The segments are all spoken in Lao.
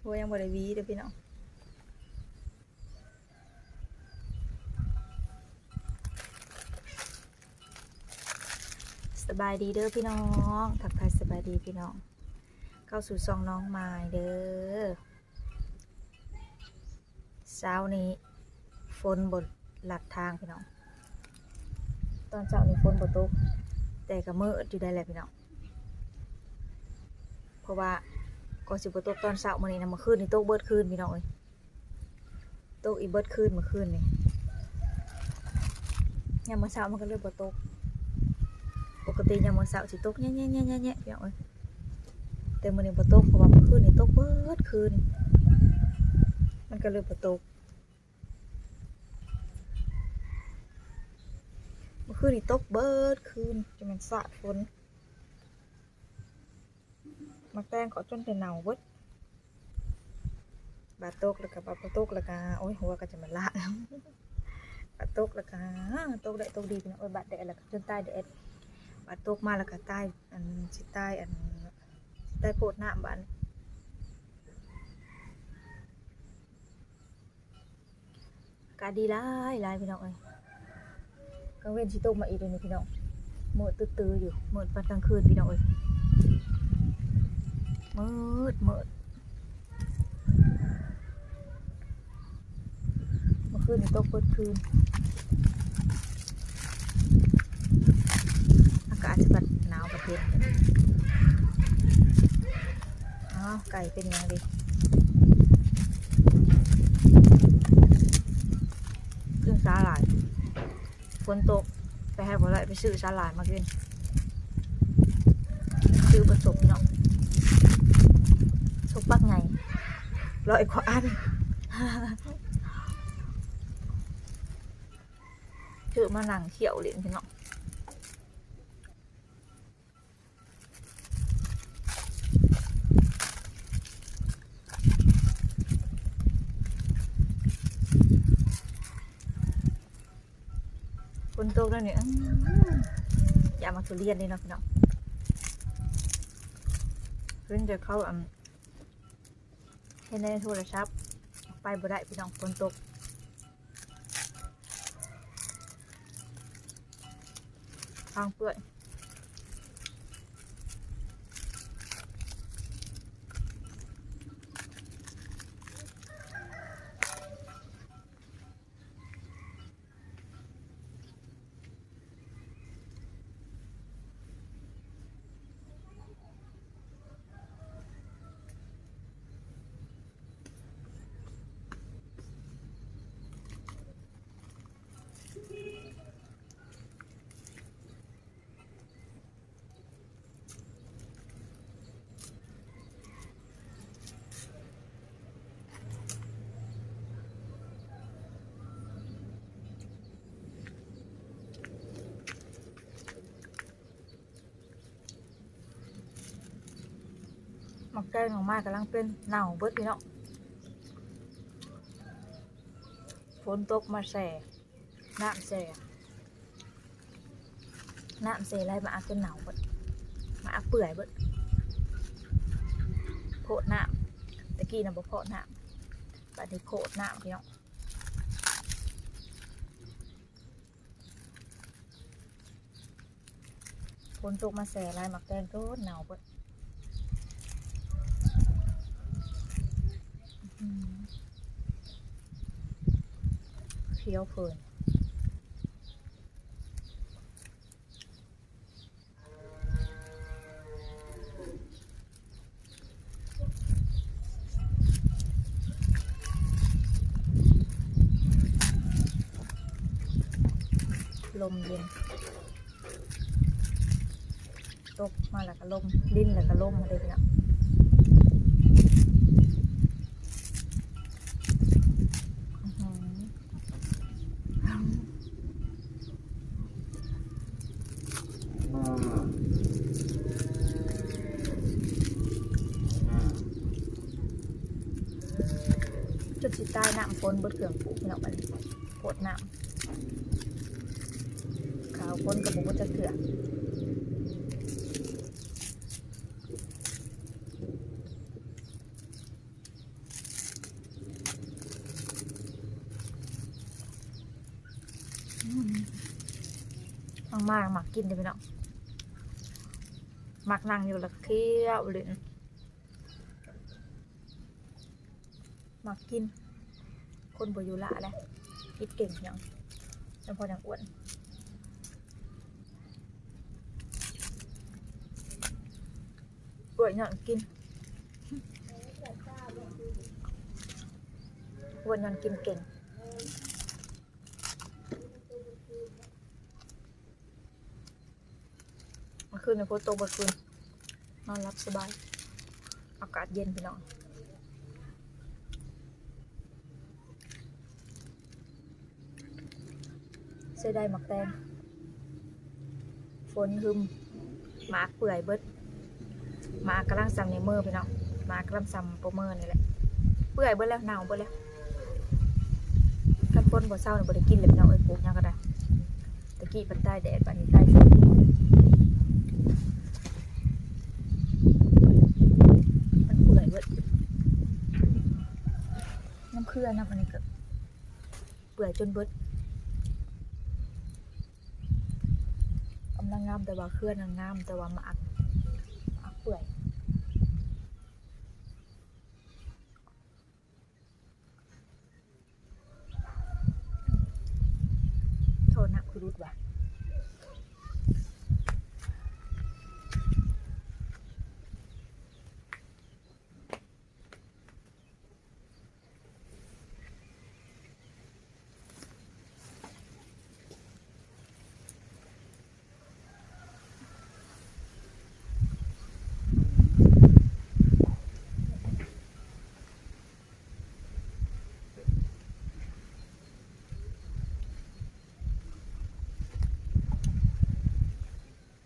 ໂອ້ຍ ຍັງບໍ່ໄດ້ຫວີເດີ້ພີ່ນ້ອງ. ສະບາຍດີເດີ້ພີ່ນ້ອງ ທັກທາຍສະບາຍດີພີ່ນ້ອງ ເຂົ້າສູ່ຊ່ອງນ້ອງມາຍເດີ້. ເຊົ້ານີ້ຝົນບໍ່ລັດທາງພີ່ນ້ອງ ຕອນເຊົ້ານີ້ຝົນບໍ່ຕົກ ແຕ່ກໍມືດຢູ່ໄດ໋ແຫຼະພີ່ນ້ອງ ເພາະວ່າກໍຊິບໍ່ຕົກຕອນເຊົ້າມື້ນີ້ນະ ມື້ຄືນນີ້ຕົກເບິດຄືນພີ່ນ້ອງເອີຍ. ຕົກອີກເບິດຄືນມື້ຄືນນີ້ ຍາມມື້ເຊົ້າມັນກໍເລີຍບໍ່ຕົກ. ປົກກະຕິຍາມມື້ເຊົ້າຊິຕົກແຍະໆໆໆ ພີ່ນ້ອງເອີຍ ແຕ່ມື້ນີ້ບໍ່ຕົກ ເພາະວ່າມື້ຄືນນີ້ຕົກເບິດຄືນ ມັນກໍເລີຍບໍ່ຕົກ. ມື້ຄືນນີ້ຕົກເບິດຄືນ ຈະແມ່ນສາດຝົນ. ໝາກແຕງກໍຈົນແຕ່ເນົ່າເບິດ ບາດຕົກແລ້ວກໍ ບາດບໍ່ຕົກແລ້ວກໍ ໂອ້ຍ ຫົວກໍຈະມາລາກ ບາດຕົກແລ້ວກໍຕົກໄດ້ຕົກດີພີ່ນ້ອງເອີຍ ບາດແດດແລ້ວກໍຈົນຕາຍແດດ ບາດຕົກມາແລ້ວກໍຕາຍ ອັນ ຊິຕາຍ ອັນ ຊິຕາຍໂພດນ້ຳບາດນີ້. ອາກາດດີຫຼາຍຫຼາຍພີ່ນ້ອງເອີຍ ກາງເວັນຊິຕົກມາອີກເດ້ນີ້ພີ່ນ້ອງ ມືດຕຶດຕື້ຢູ່ ມືດປານກາງຄືນພີ່ນ້ອງເອີຍ ມືດ ມືດ. ເມື່ອຄືນນີ້ຕົກເບິດຄືນ ອາກາດຊິບັດໜາວບັດເຢັນ. ອ້າວ ໄກ່ເປັນຫຍັງເດ ກິນສາຫຼ່າຍ. ຝົນຕົກ ໄປໃຫ້ບໍ່ໄດ້ ໄປຊື້ສາຫຼ່າຍມາກິນ ຊື້ປາສົບເນາະ ສົບບັກໃຫຍ່ ຮ້ອຍກວ່າອັນ ຊື້ມານັ່ງຂ້ຽວຫຼິ້ນພີ່ນ້ອງ. ຝົນຕົກແລ້ວນີ້ ອື ຢາກໝາກທຸລຽນເດ້ເນາະພີ່ນ້ອງ ເຫັນແຕ່ເຂົາ ອັນ ເຫັນໃນໂທລະສັບ ໄປບໍ່ໄດ້ພີ່ນ້ອງ ຝົນຕົກ ທາງເປື້ອນ. ໝາກແຕງອອກມາກຳລັງເປັນ ເນົ່າເບິດພີ່ນ້ອງ ຝົນຕົກມາແຊ່ ນ້ຳແຊ່ ນ້ຳແຊ່ໄຫຼ ໝາກຈົນເນົ່າເບິດ ໝາກເປື່ອຍເບິດ ໂພດນ້ຳ ຕະກີ້ນະບໍ່ເພາະນ້ຳ ບາດນີ້ໂພດນ້ຳພີ່ນ້ອງ. ຝົນຕົກມາແຊ່ຫຼາຍ ໝາກແຕງຈົນເນົ່າເບິດ ຂຽວເພີ່ນ. ລົມເຢັນ ຕົກມາແລ້ວກໍລົມ ລິນແລ້ວກໍລົມເດ້ພີ່ນ້ອງ. ຈົນຊິຕາຍ ນ້ຳຝົນເບິດເຄື່ອງປູກພີ່ນ້ອງ ບັດນີ້ໂພດນ້ຳ ຂ້າວຝົນກໍບໍ່ເບິດຈັກເທື່ອ. ມາມັກກິນເດ້ພີ່ນ້ອງ ມັກນັ່ງຢູ່ແລ້ວກໍຄ້ຽວຫຼິ້ນ ມັກກິນ ຄົນບໍ່ຢູ່ຫຼ້າແຫຼະ ກິນເກັ່ງຫຍັງ ແລ້ວພໍຈັ່ງອ້ວນ ອ້ວນຍ້ອນກິນ ອ້ວນຍ້ອນກິນເກັ່ງ. ເມື່ອຄືນນີ້ຝົນຕົກເບິດຄືນ ນອນຫຼັບສະບາຍ ອາກາດເຢັນພີ່ນ້ອງ ເສຍດາຍໝາກແຕງ ຝົນຫຶມ ໝາກເປື່ອຍເບິດ. ໝາກກຳລັງສ່ຳນິ້ວມືພີ່ນ້ອງ ໝາກກຳລັງສ່ຳໂປ້ມືນີ້ແຫຼະ ເປື່ອຍເບິດແລ້ວ ເນົ່າເບິດແລ້ວ. ຄັນຝົນບໍ່ເຊົານີ້ບໍ່ໄດ້ກິນເລີຍພີ່ນ້ອງເອີຍ ປູກຫຍັງກໍໄດ້. ຕະກີ້ພັດຕາຍແດດ ບາດນີ້ຕາຍຝົນ ມັນເປື່ອຍເບິດ ນ້ຳເຄືອນຳ ອັນນີ້ກໍເປື່ອຍຈົນເບິດ. ກຳລັງງາມ ແຕ່ວ່າເຄືອນະງາມ ແຕ່ວ່າໝາກ ໝາກເປື່ອຍ. ໂທດນະ ຄືຫຼຸດວ່າ.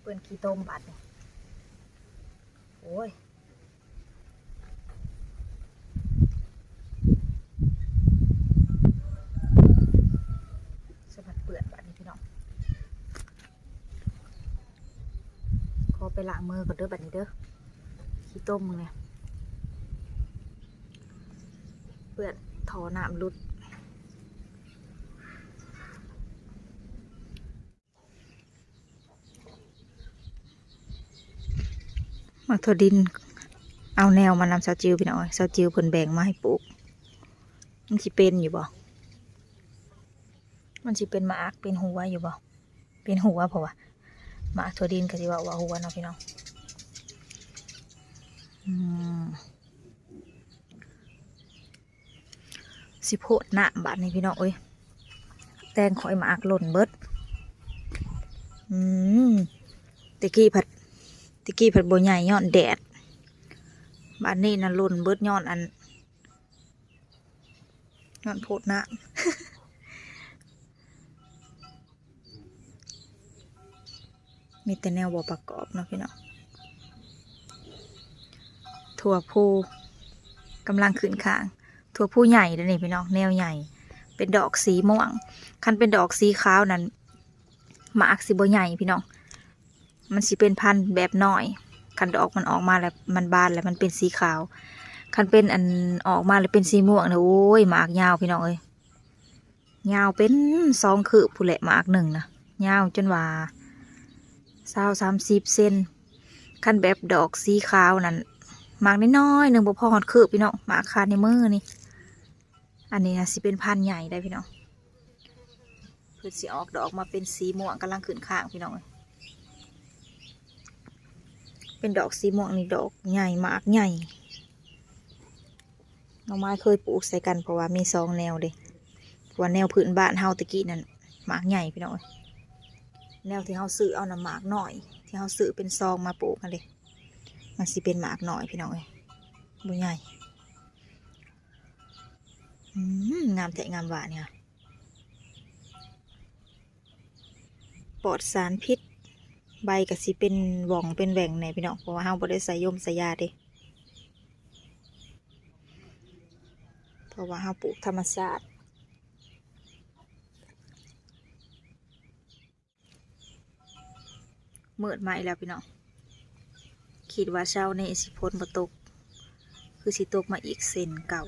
ເປື້ອນຂີ້ຕົມບາດນີ້ ໂອ້ຍ. ສະບັດເປື້ອນບາດນີ້ພີ່ນ້ອງ ຂໍໄປລ້າງມືກ່ອນເດີບາດນີ້ເດີ ຂີ້ຕົມມື້ນີ້ ເປື້ອນ ທໍ່ນ້ຳຫຼຸດ. ໝາກຖົ່ວດິນ ເອົາແນວມານຳສາວຈິວພີ່ນ້ອງເອີຍ ສາວຈິວເພິ່ນແບ່ງມາໃຫ້ປູກ ມັນຊິເປັນຢູ່ບໍ່ ມັນຊິເປັນໝາກເປັນຫົວຢູ່ບໍ່ ເປັນຫົວ ເພາະວ່າໝາກຖົ່ວດິນກໍຊິເວົ້າວ່າຫົວເນາະພີ່ນ້ອງ ອືມ. ຊິໂພດນ້ຳບາດນີ້ພີ່ນ້ອງເອີຍ ແຕງຂ້ອຍໝາກຫຼົ່ນເບິດ ອືມ ແຕ່ກີ້ພັດ ແຕ່ກີ້ພັດບໍ່ໃຫຍ່ຍ້ອນແດດ ບາດນີ້ນະຫຼົ່ນເບິດຍ້ອນອັນ ຍ້ອນໂພດນ້ຳ. ມີແຕ່ແນວບໍ່ປະກອບເນາະພີ່ນ້ອງ ຖົ່ວພູກຳລັງຂຶ້ນຂ້າງ ຖົ່ວພູໃຫຍ່ເດ້ນີ້ພີ່ນ້ອງ ແນວໃຫຍ່ ເປັນດອກສີມ່ວງ ຄັນເປັນດອກສີຂາວນັ້ນ ໝາກຊິບໍ່ໃຫຍ່ພີ່ນ້ອງ ມັນຊິເປັນພັນແບບນ້ອຍ ຄັນດອກມັນອອກມາແລ້ວ ມັນບານແລ້ວມັນເປັນສີຂາວ ຄັນເປັນອັນ ອອກມາແລ້ວເປັນສີມ່ວງນະ ໂອ້ຍ ໝາກຍາວພີ່ນ້ອງເອີຍ. ຍາວເປັນສອງຄືບພຸ້ນແຫຼະ ໝາກໜຶ່ງນະ ຍາວຈົນວ່າຊາວສາມສິບເຊັນ ຄັນແບບດອກສີຂາວນັ້ນ ໝາກນ້ອຍໆໜຶ່ງ ບໍ່ພໍຮອດຄືບພີ່ນ້ອງ ໝາກຄາດໃນມືນີ້ ອັນນີ້ນະຊິເປັນພັນໃຫຍ່ໄດ໋ພີ່ນ້ອງ ເພິ່ນຊິອອກດອກມາເປັນສີມ່ວງ ກຳລັງຂຶ້ນຂ້າງພີ່ນ້ອງເອີຍ ເປັນດອກສີມ່ວງນີ້ ດອກໃຫຍ່ ໝາກໃຫຍ່. ໜໍ່ໄມ້ເຄີຍປູກໃສ່ກັນ ເພາະວ່າມີສອງແນວເດ້ ເພາະວ່າແນວພື້ນບ້ານເຮົາແຕ່ກີ້ນັ້ນໝາກໃຫຍ່ພີ່ນ້ອງເອີຍ ແນວທີ່ເຮົາຊື້ເອົານະໝາກນ້ອຍ ທີ່ເຮົາຊື້ເປັນຊອງມາປູກຫັ້ນເດ້ ມັນຊິເປັນໝາກນ້ອຍພີ່ນ້ອງເອີຍ ບໍ່ໃຫຍ່. ອືມ ງາມແທ້ງາມວ່ານີ້ ປອດສານພິດ ໃບກໍຊິເປັນຫວ່ອງເປັນແຫວ່ງແດ່ພີ່ນ້ອງ ເພາະວ່າເຮົາບໍ່ໄດ້ໃສ່ຢົມໃສ່ຢາເດ້ ເພາະວ່າເຮົາປູກທຳມະຊາດ. ມືດມາອີກແລ້ວພີ່ນ້ອງ ຄິດວ່າເຊົ້ານີ້ຊິຝົນບໍ່ຕົກ ຄືຊິຕົກມາອີກເຊັ່ນເກົ່າ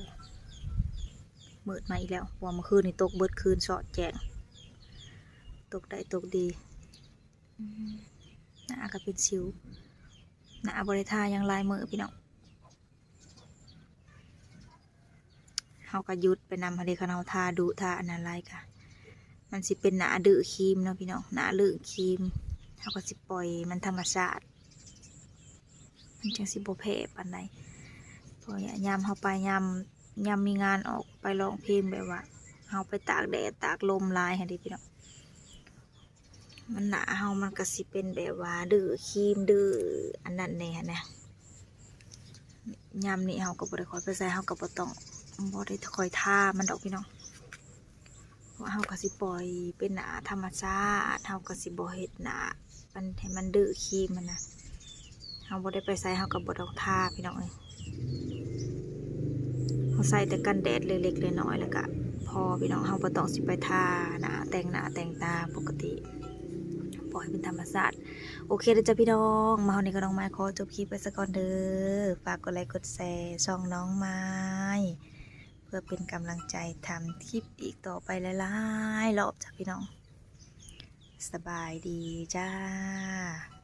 ມືດມາອີກແລ້ວ ເພາະວ່າມື້ຄືນນີ້ຕົກເບິດຄືນສອດແຈ້ງ ຕົກໄດ້ຕົກດີ. ອືມ ໜ້າກໍເປັນສິວ ໜ້າບໍ່ໄດ້ທາຫຍັງຫຼາຍມື້ພີ່ນ້ອງ. ເຮົາກໍຢຸດໄປນຳຫັ້ນເດ ຄັນເຮົາທາດຸທາອັນນັ້ນຫຼາຍກະ ມັນຊິເປັນໜ້າດື້ຄຣີມເນາະພີ່ນ້ອງ ໜ້າດື້ຄຣີມ. ເຮົາກໍຊິປ່ອຍມັນທຳມະຊາດ ມັນຈັ່ງຊິບໍ່ແພ້ປານໃດ ເພາະຍາມເຮົາໄປ ຍາມ ຍາມມີງານອອກໄປຮ້ອງເພງ ແບບວ່າເຮົາໄປຕາກແດດຕາກລົມຫຼາຍຫັ້ນເດພີ່ນ້ອງ ມັນໜ້າເຮົາມັນກໍຊິເປັນແບບວ່າດື້ຄຣີມ ດື້ອັນນັ້ນແດ່ຫັ້ນນະ. ຍາມນີ້ເຮົາກໍບໍ່ໄດ້ຄ່ອຍໄປໃສ ເຮົາກໍບໍ່ຕ້ອງ ບໍ່ໄດ້ຄ່ອຍທາມັນດອກພີ່ນ້ອງ ເພາະວ່າເຮົາກໍຊິປ່ອຍເປັນໜ້າທຳມະຊາດ ເຮົາກໍຊິບໍ່ເຮັດໜ້າມັນໃຫ້ມັນດື້ຄຣີມຫັ້ນນະ. ເຮົາບໍ່ໄດ້ໄປໃສ ເຮົາກໍບໍ່ຕ້ອງທາພີ່ນ້ອງເອີຍ ເຮົາໃຊ້ແຕ່ກັນແດດເລັກໆນ້ອຍໆ ແລ້ວກະພໍພີ່ນ້ອງ ເຮົາບໍ່ຕ້ອງຊິໄປທາໜ້າ ແຕ່ງໜ້າແຕ່ງຕາ ປົກກະຕິປ່ອຍເປັນທຳມະຊາດ. ໂອເຄເດີຈ້າພີ່ນ້ອງ ມາຮອດນີ້ກໍນ້ອງມາຍຂໍຈົບຄລິບໄວ້ຊະກ່ອນເດີ. ຝາກກົດໄລກົດແຊຊ່ອງນ້ອງມາຍ ເພື່ອເປັນກຳລັງໃຈທຳຄລິບອີກຕໍ່ໄປຫຼາຍໆລອບຈ້າພີ່ນ້ອງ. ສະບາຍດີຈ້າ.